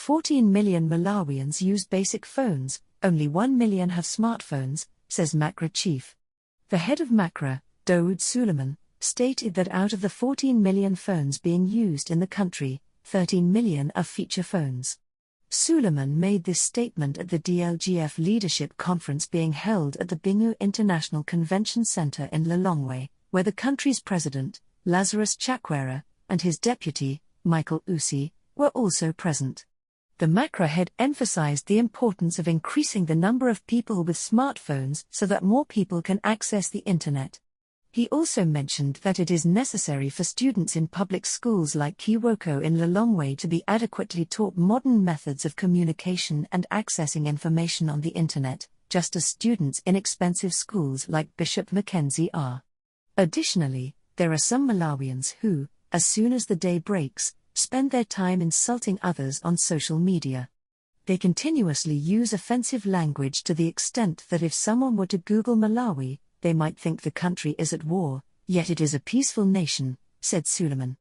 14 million Malawians use basic phones, only 1 million have smartphones, says MACRA chief. The head of MACRA, Dawood Suleiman, stated that out of the 14 million phones being used in the country, 13 million are feature phones. Suleiman made this statement at the DLGF Leadership Conference being held at the Bingu International Convention Center in Lilongwe, where the country's president, Lazarus Chakwera, and his deputy, Michael Usi, were also present. The MACRA head emphasized the importance of increasing the number of people with smartphones so that more people can access the internet. He also mentioned that it is necessary for students in public schools like Kiwoko in Lilongwe to be adequately taught modern methods of communication and accessing information on the internet, just as students in expensive schools like Bishop Mackenzie are. Additionally, there are some Malawians who, as soon as the day breaks, spend their time insulting others on social media. They continuously use offensive language to the extent that if someone were to Google Malawi, they might think the country is at war, yet it is a peaceful nation, said Suleiman.